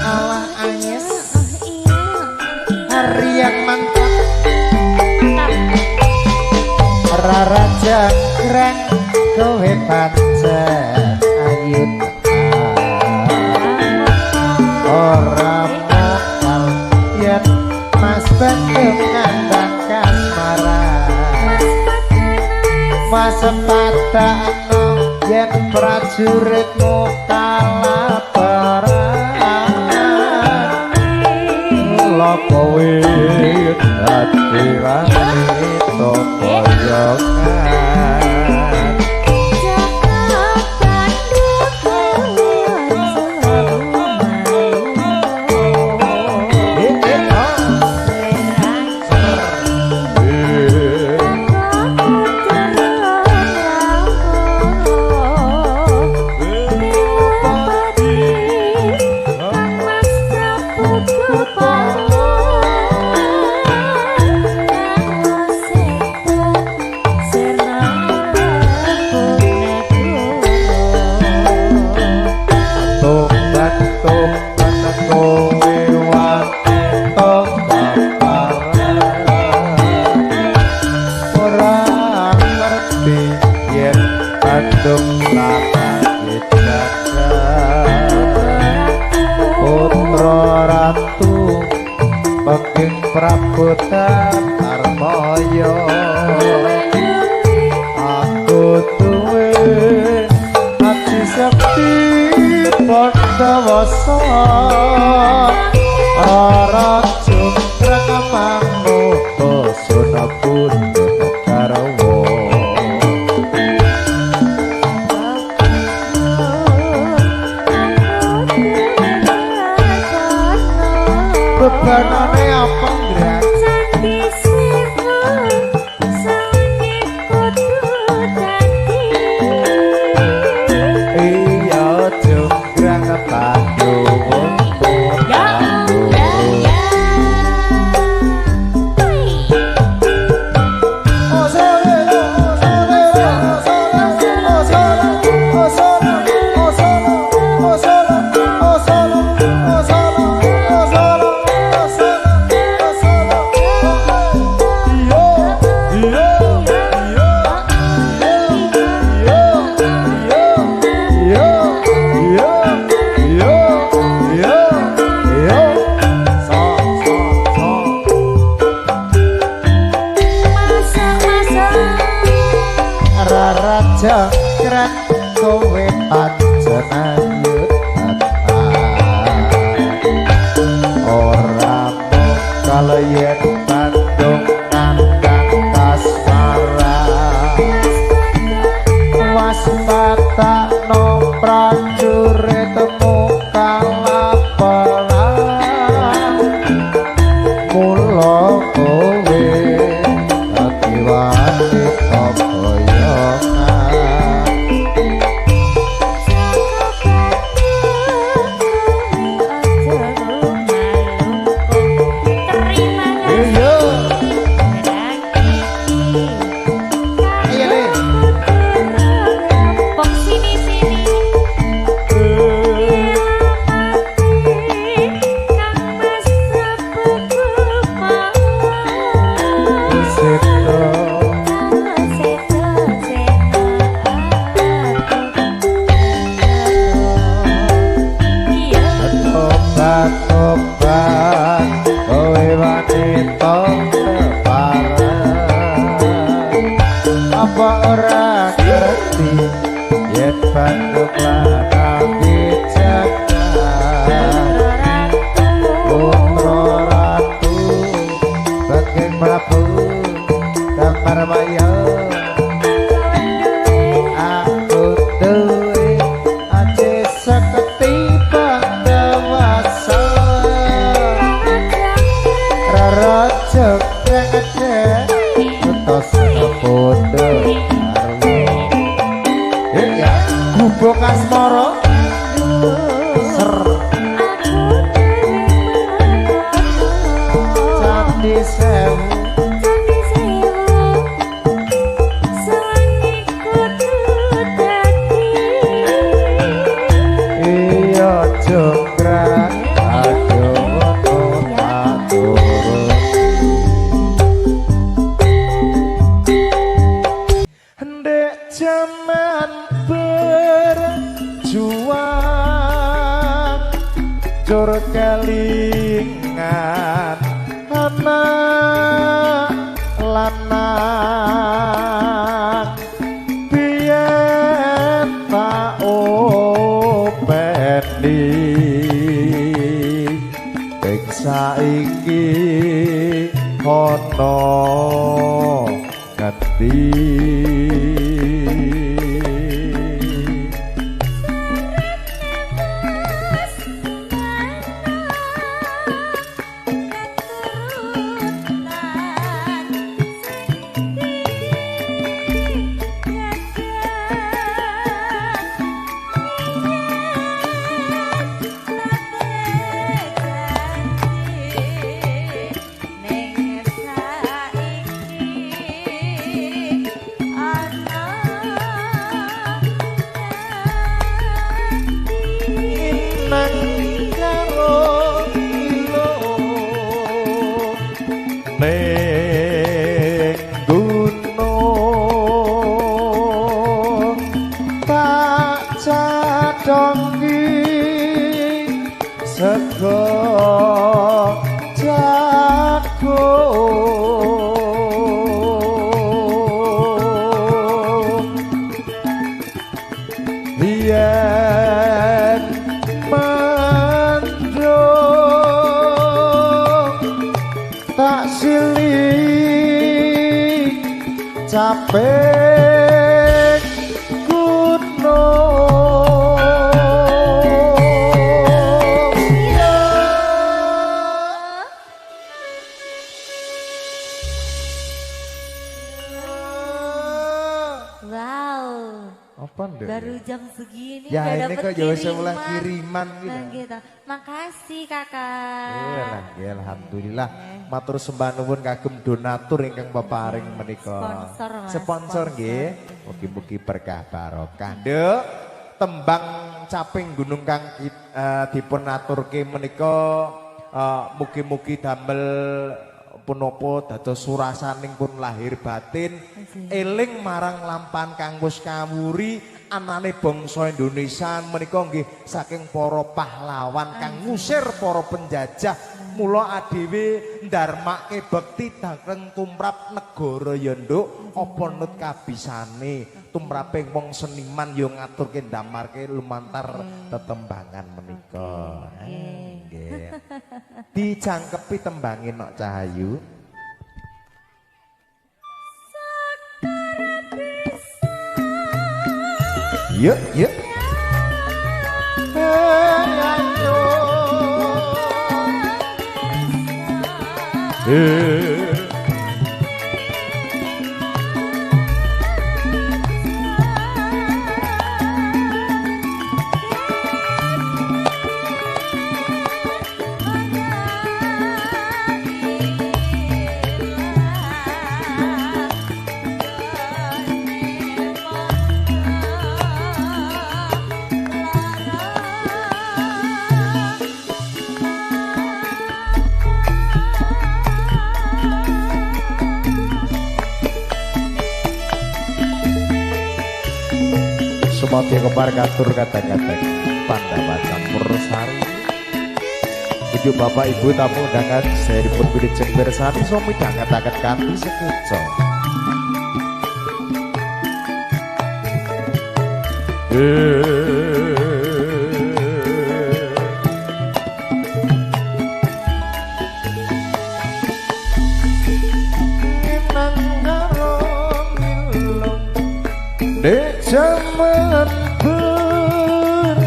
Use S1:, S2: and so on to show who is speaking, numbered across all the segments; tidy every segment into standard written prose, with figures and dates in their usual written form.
S1: Alah angis hari yang mantap. Rara jangkrang kowe pancen ayu ora mokal yen Mas Bandung nandang kasmaran. Mas patakno yen prajuritmu kalah perang.
S2: Mula kowe dadi wanita boyongan. Putra Ratu Peking Prabu Darmaya, aku duwe ati sekti Pandawasa. Ora jungkrang manut sunapun garwa.
S1: Bebanane apa, Ndra?
S3: Candi sewu sane kudu dadi.
S2: Iya jungkrang Pandhawa.
S3: Ya ya ya.
S1: Rara jangkrang kowe pancen ayu tenan.
S2: Ora mokal yen Bandung nandang kasmaran.
S1: Waspatakno prajuritmu kalah perang.
S2: Mula kowe dadi wanita boyongan.
S3: Terima
S1: Iya.
S3: kasih.
S1: Iya, Le.
S3: Pok sini sini. Kang Mas Prabu
S2: Seta
S3: Iya.
S2: Tobat kowe wanita kepareng. Apa ora ngerti yen Bandung lanang dijaga. Putra Ratu Peking Prabu Darmaya, aku duwe aji sekti Pandawasa.
S1: Rara jangkrang
S2: Utos padha karwo.
S1: Ya gubuk asmara ser candi sewu.
S2: jonggrang aduh ngono tak turuti. Ndek jaman berjuang jur kelingan anak lanang biyen tak openi ing saiki ana ganti. Nang karo ilo ning gunung tak cadhongi sego jagung yen mendung tak silih capek gunung.
S3: Wow.
S2: Apa ndek?
S3: Baru jam segini
S2: Ya
S3: udah
S2: ini
S3: dapet
S2: kok ya wis oleh
S3: kiriman.
S2: kiriman gitu.
S3: Nah, gitu. Makasih kakak.
S2: Iya lah, nggih, alhamdulillah. Matur sembah nuwun kagem donatur ingkang peparing menika.
S3: Sponsor, Mas.
S2: Sponsor nggih. Mugi-mugi berkah barokah. Nduk, tembang caping gunung kang dipun aturke menika mugi-mugi damel punapa dados surasaning pun lahir batin eling marang lampahan kang wis kawuri anane bangsa Indonesia menika nggih saking para pahlawan kang ngusir para penjajah. Mula adewe ndarmake bekti dhateng tumrap negara ya nduk, apa nut kabisane tumraping wong seniman ya ngaturke ndamarke lumantar tetembangan menika. Nggih. Dijangkepi tembange Nok Cahayu. Yuk, yuk. Ayo. Sumati kepar katur kata-kata Pandawa campur sari. Tujuh bapak ibu tamu undangan saya dipun wilujeng pirsani suami dangetaken kanthi sekeca. Dek jaman berjuang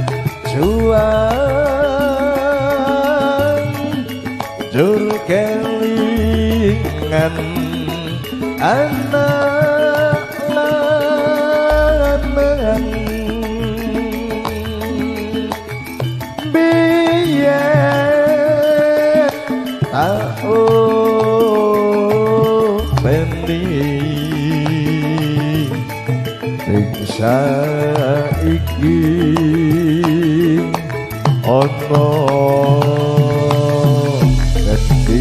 S2: jur kelingan anak lanang biyen tak openi sing saiki Ana ngendi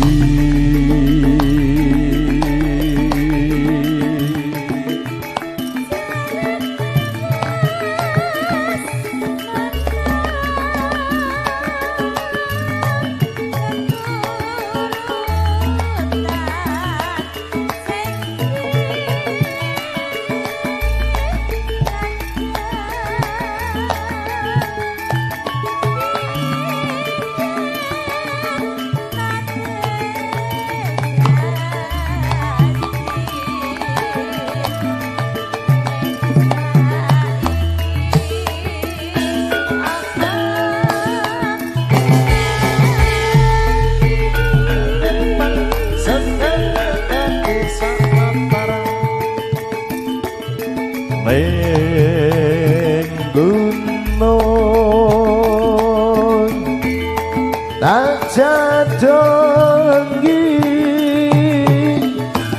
S2: ning gunung tak jadongi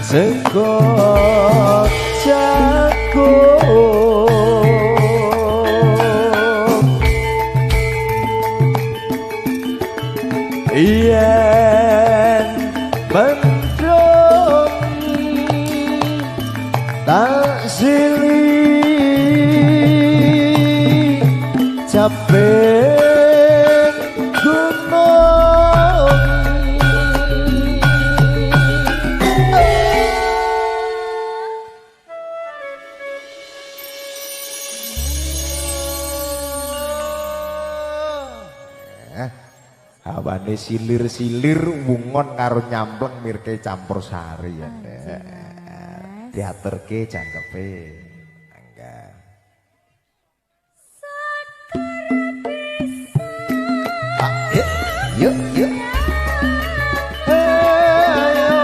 S2: sego jagung yen mendung tak sili capek gunung. Hawane silir-silir wungon karo nyampleng mirke campur sari ya Ndek. Diaturke jangkepe. Angga. Yuk, yuk. Ayo.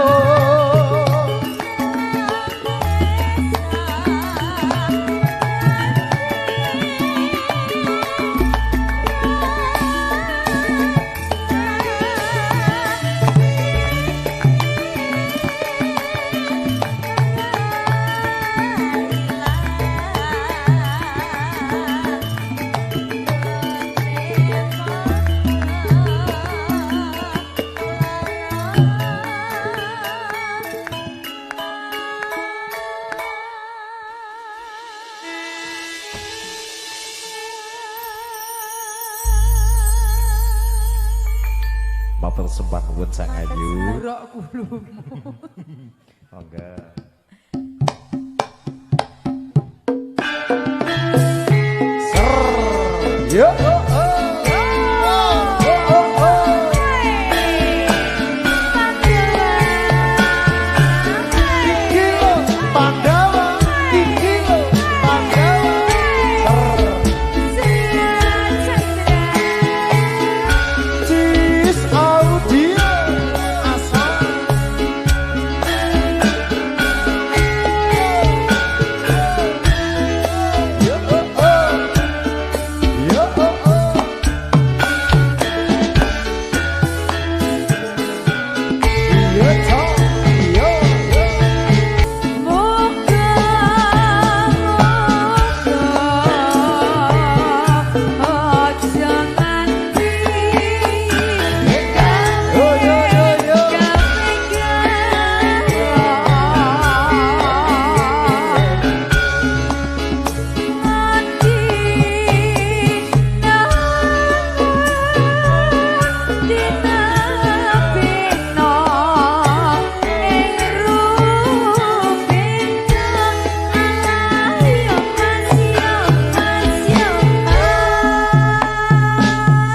S2: Matur sembah nuwun sang ayu.
S4: Burok kulumu.
S2: Monggo. Ser. Yo. Iki lho Pandawa, iki lho Pandawa. Cis audio asal. Yo oh oh. Yo oh oh. Yo toh. Yo yo.
S4: Moga moga aja nganti
S2: Yo yo yo yo.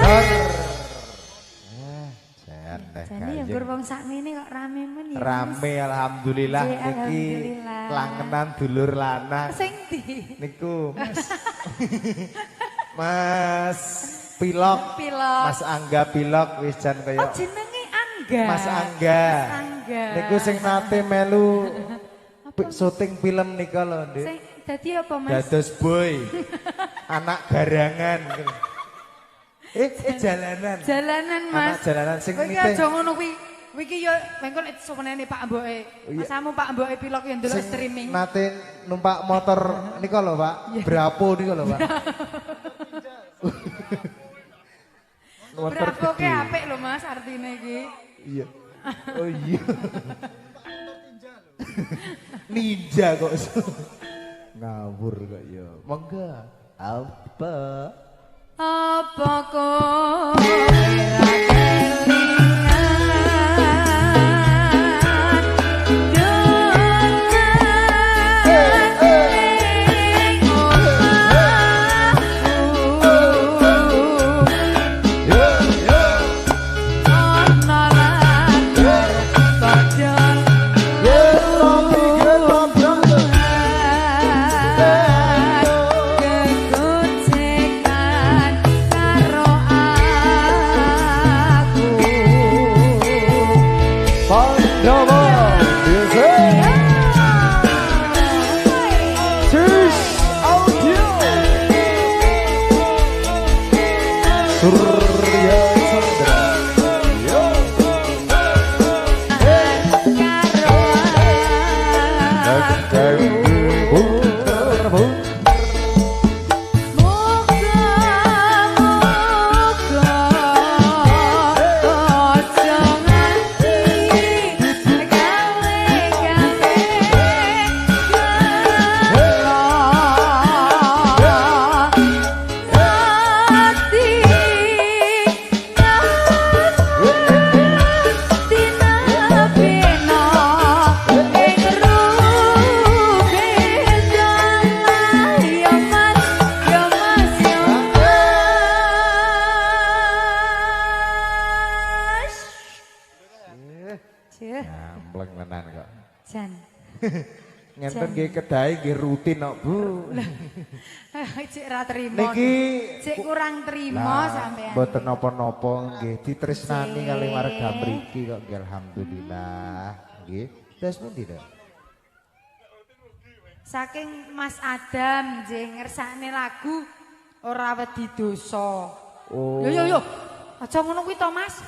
S2: Ser. Jan teh
S3: Jane ya nggur wong sakmene kok rame men ya. Mas.
S2: Rame alhamdulillah
S3: Nggih,
S2: niki
S3: alhamdulillah.
S2: kelangenan dulur lanang.
S4: Sing ndi?
S2: Niku Mas. Mas Pilok.
S4: Pilok.
S2: Mas Angga Pilok wis jan
S4: Oh
S2: kaya
S4: jenenge Angga.
S2: Mas Angga.
S4: Mas Angga.
S2: Niku sing nate melu syuting film nika lho, Nduk.
S4: Sing dadi apa Mas?
S2: Dados boy. Anak garangan. Jalanan.
S4: Jalanan Mas.
S2: Anak jalanan sing
S4: Kowe iki
S2: nitih.
S4: aja ngono kuwi. Kuwi iki yo mengko nek sewenene Pak Mboke.
S2: Oh, iya.
S4: Masamu Pak Mboke Pilok yo ndelok
S2: Sing
S4: streaming.
S2: Nate numpak motor nika lho, Pak. Brapo nika lho, Pak. Motor
S4: Bravo
S2: gede.
S4: Ki apik lho Mas artine iki.
S2: Iya. Oh iya. Ninja kok. Ngawur kok ya. Monggo. Apa?
S4: Apa kowe ra kelingan dolan ning omahku ana latar padha kegocekan karo aku.
S2: Pandawa Music Cheers Audio Surya Chandra. Yo.
S4: Karo aku. Muga-muga aja nganti gawe-gawe gelo. Ati tinapena ing rupe dalan ya Mas, ya Mas, ya Mas. Cih,
S2: Nyampleng tenan kok.
S4: Jan.
S2: Ngenten nggih kedahe nggih rutin kok, Bu.
S4: Cek ra trimo.
S2: Niki
S4: Cek kurang trimo sampean.
S2: Mboten napa-napa nggih ditresnani kali warga mriki kok nggih alhamdulillah nggih. Terus pundi to?
S4: Saking Mas Adam nggih ngersakne lagu ora wedi dosa.
S2: Oh.
S4: Yo yo yo. Aja ngono kuwi to, Mas.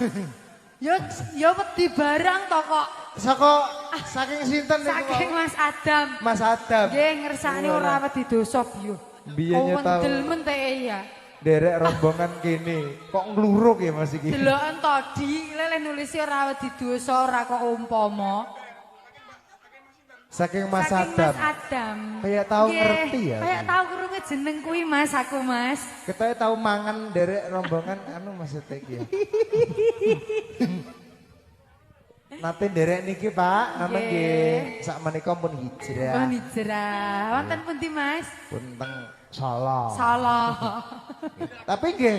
S4: Yo yo wedi barang to kok.
S2: Saka saking sinten niku?
S4: Saking Mas Adam.
S2: Mas Adam.
S4: Nggih ngersakne ora wedi dosa biyo.
S2: Biyen tau.
S4: Wendel men teke ya.
S2: Derek rombongan kene. Kok ngluruk ya Mas iki?
S4: Deloken to Di, leleh nulisi ora wedi dosa ora kok umpama.
S2: Saking Mas
S4: Saking
S2: Adam.
S4: Mas Adam.
S2: Kayak tahu
S4: Nggih,
S2: ngerti ya.
S4: Kayak tahu krungu jeneng kuwi Mas aku Mas.
S2: Kita tahu mangan derek rombongan anu maksudnya iki ya. Nate derek niki Pak, nate nggih sak menika pun hijrah.
S4: Pun hijrah. Wonten pundi Mas?
S2: Pun teng Solo.
S4: Solo.
S2: Tapi nggih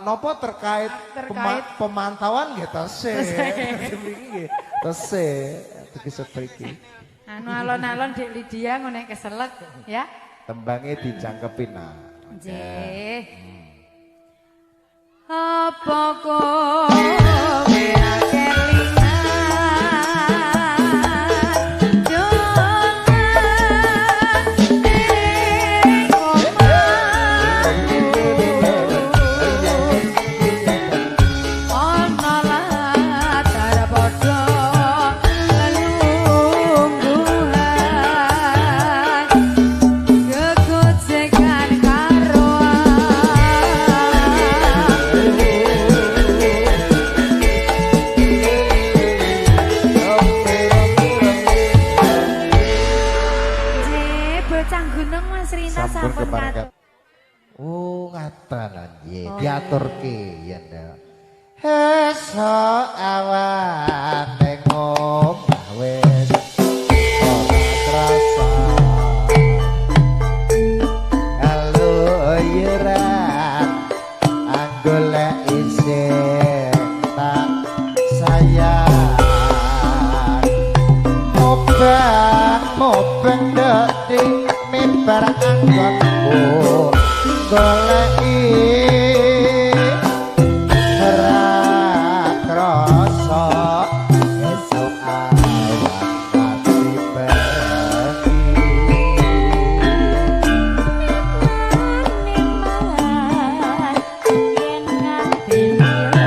S2: napa terkait pemantauan nggih tesih. Mriki nggih tesih tegese mriki.
S4: Anu alon-alon Dik Lydia ngene keselek ya.
S2: Tembange dijangkepin nah.
S4: Nggih. Apa kowe ra kelingan dolan ning omahku ana latar padha lelungguhan gegojekan karo aku. Nggih, bocah gunung Mas Rina
S2: Sampun
S4: sampun
S2: keparengkan.
S4: katur.
S2: Oh, ngaten nggih,
S4: Oh,
S2: diaturke yen ta. Esuk awan ning omah wis ora krasa. Kaluyuran anggolek isih tak sayang. Mobang mobang dadi mimbar anggonku goleki ora krasa esuk awan pasti bengi.
S3: Yen nganti lira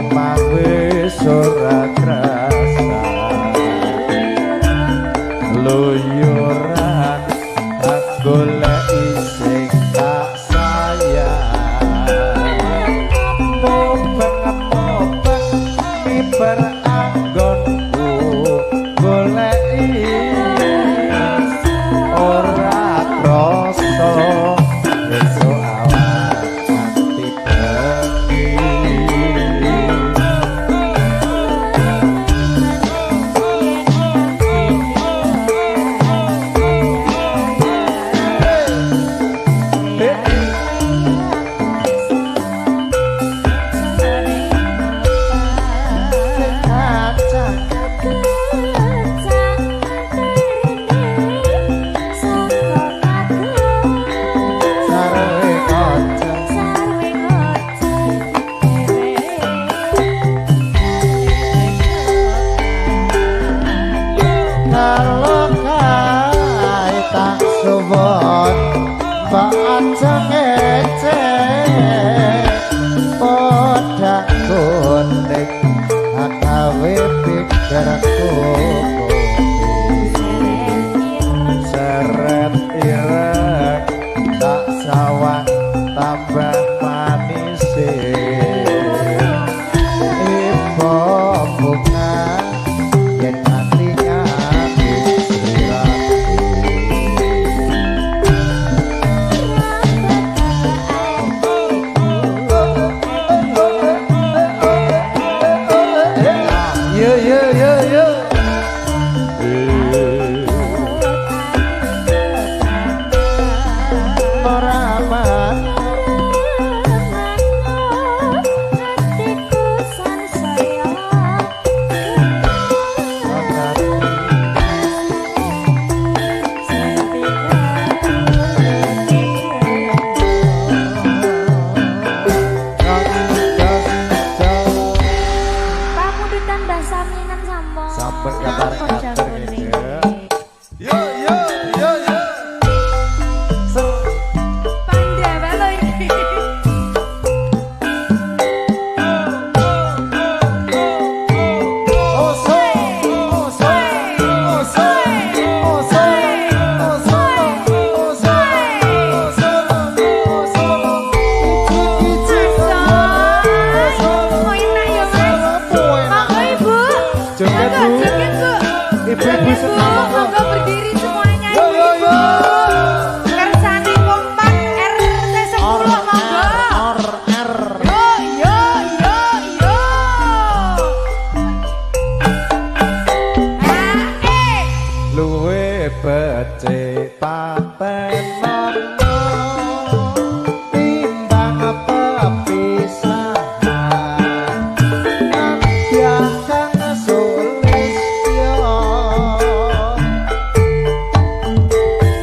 S2: Omah wis ora krasa luyuran tak goleki sing tak sayang mubeng-mubeng miber anggonku goleki ora krasa besok awan nganti bengi. Sarwe kaca kalau kae tak suwun mbak aja ngece padha kuning akawe pikirku seret ireng tak sawang tambah manis ibu bunga yen ati ngabis sirati. Yo yo yo yo. Ora aman
S3: Pamundutan Mbah Saminan sampun.
S2: Sampun kabar-kabar nggih. Yo yo yo yo.
S4: Pandawa lho iki.
S2: Oso oso oso oso oso oso oso oso iki
S4: Oh, enak ya, Mas. Monggo Ibu.
S2: Joget,
S4: Monggo,
S2: Bu.
S4: joget, Bu.
S2: Ibu-ibu
S4: Joget, Bu.
S2: semua.
S4: Monggo berdiri semuanya
S2: Yo yo
S4: ibu-ibu.
S2: yo.
S4: Kersane kompak RT 10 monggo.
S2: R R.
S4: Yo yo yo yo. Ah, eh.
S2: Luwe becik patenono timbang pepisahan kang sulistya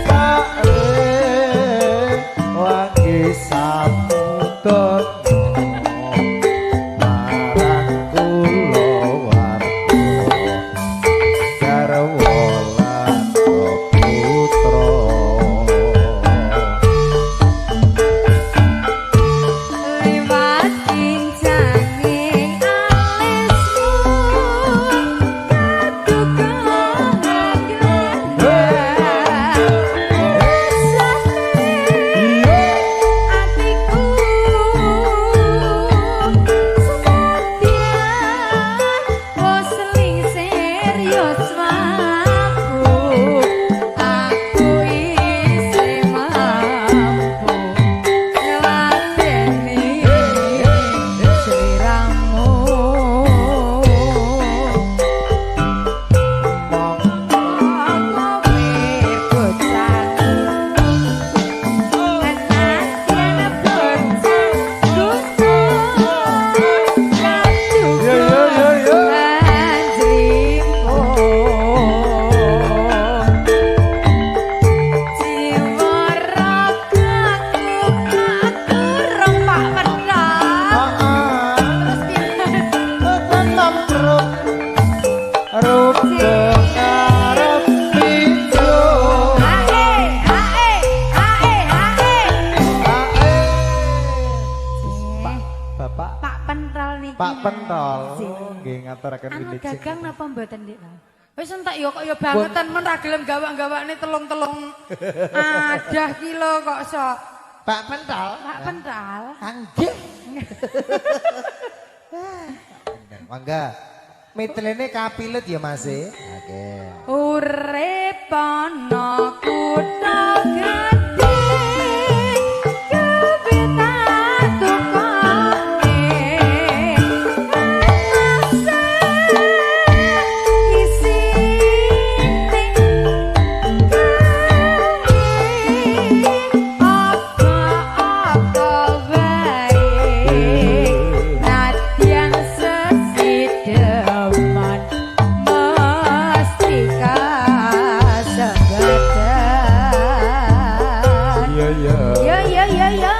S2: kae wangi samudana marang kulawarga garwa lan putra.
S4: Lewat kincange alismu kaduka glenda rasane ati niki.
S2: Pak Pentol. Nggih ngaturaken
S4: Anu
S2: wilujeng.
S4: dagang napa mboten Dik? Wis entek ya kok ya bangetan men ra gelem gawak-gawakne telung-telung adah kilo kok sok.
S1: Pak Pentol.
S4: Pak Pentol.
S1: Nggih.
S2: Mangga. Mitlene kapilet ya Mas e. Oke.
S4: Urip ana kutha gedhe kepitakokane masa isine apa-apa wae nadyan sesideman mesti kasebatan.
S2: Iya iya.
S4: Ya ya ya ya.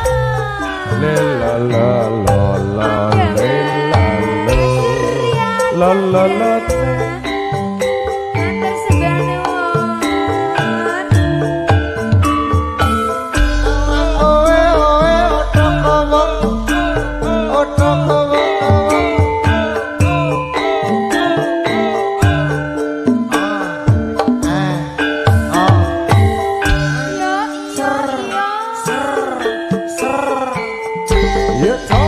S2: Le la la la la le la lo. La la la.
S4: Matur sembah nuwun.
S1: Owe owe otok wong. Otok wong.
S2: Ah. Oh.
S4: Yo iya iya.
S2: Ya to.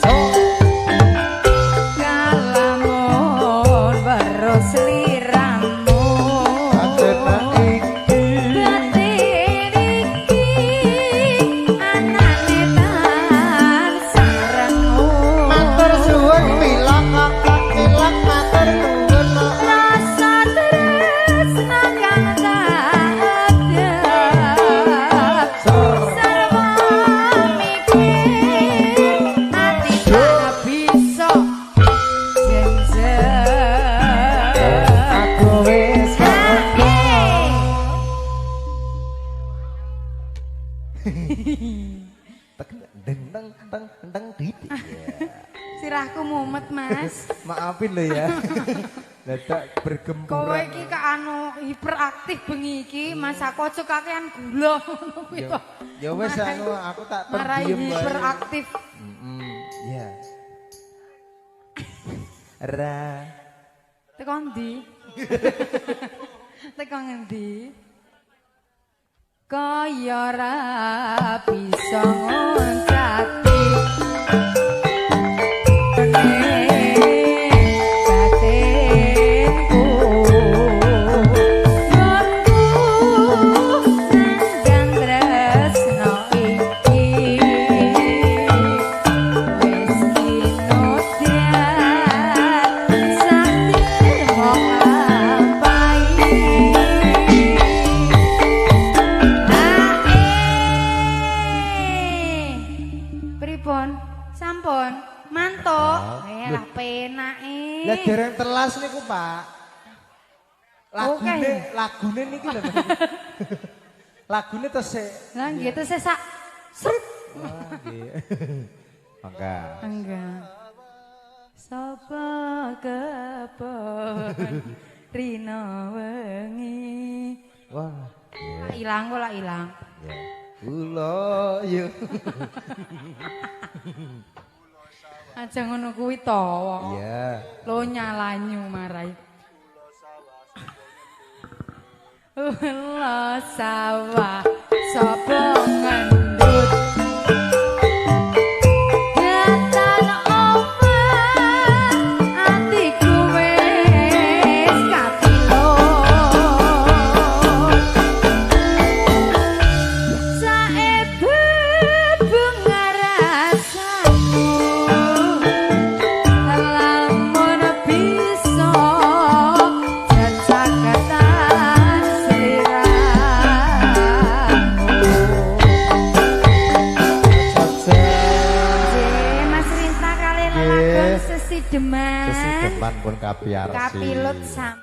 S2: To.
S4: Kalamun weruh sliramu.
S2: Atena iki.
S4: Batin iki anane tansah rengu.
S1: Matur suwun pilok kok pilok matur nuwun.
S4: Rasa tresna kang tak ada. Sarwa mikir ati tak bisa jengser.
S1: Aku wis
S2: Tek deng teng teng teng dit.
S4: Sirahku mumet, Mas.
S2: Maafin lo ya. Dadak bergemburan.
S4: Kowe iki kok anu hiperaktif bengi iki, Mas, aku aja kakean gula ngono kuwi to.
S2: Ya wis anu aku tak
S4: Marai
S2: pendiem wae.
S4: hiperaktif.
S2: Ya. Ra.
S4: Teko ndi? Teko ngendi? Kaya ora bisa ngoncati. Batinku nggonku nandang tresno iki wis kinodyan satirmo apai. Pripun? Sampun mantuk. Lah penake.
S2: Lah dereng telas niku, Pak. Lagune
S4: Oke.
S2: lagune niki lho. Lagune tesik.
S4: Lah nggih tesih sak srit.
S2: Oh, nggih. Mangga.
S4: Enggak. Sapa kepon rina wengi.
S2: Wah,
S4: Lah ilang kok lah ilang.
S2: ya. Kula yo.
S4: Aja ngono kuwi to.
S2: Iya.
S4: Lo nyalanyu marai. Ula sawah sapa ngendut. Datan omah atiku wis katilo. Saebe bunga rasamu lamun bisa cecakatan sliramu. Nggih, Mas Rinta kali lelagon
S2: Nggih.
S4: sesideman.
S2: Sesideman pun kapiarsi.
S4: Kapilut sam.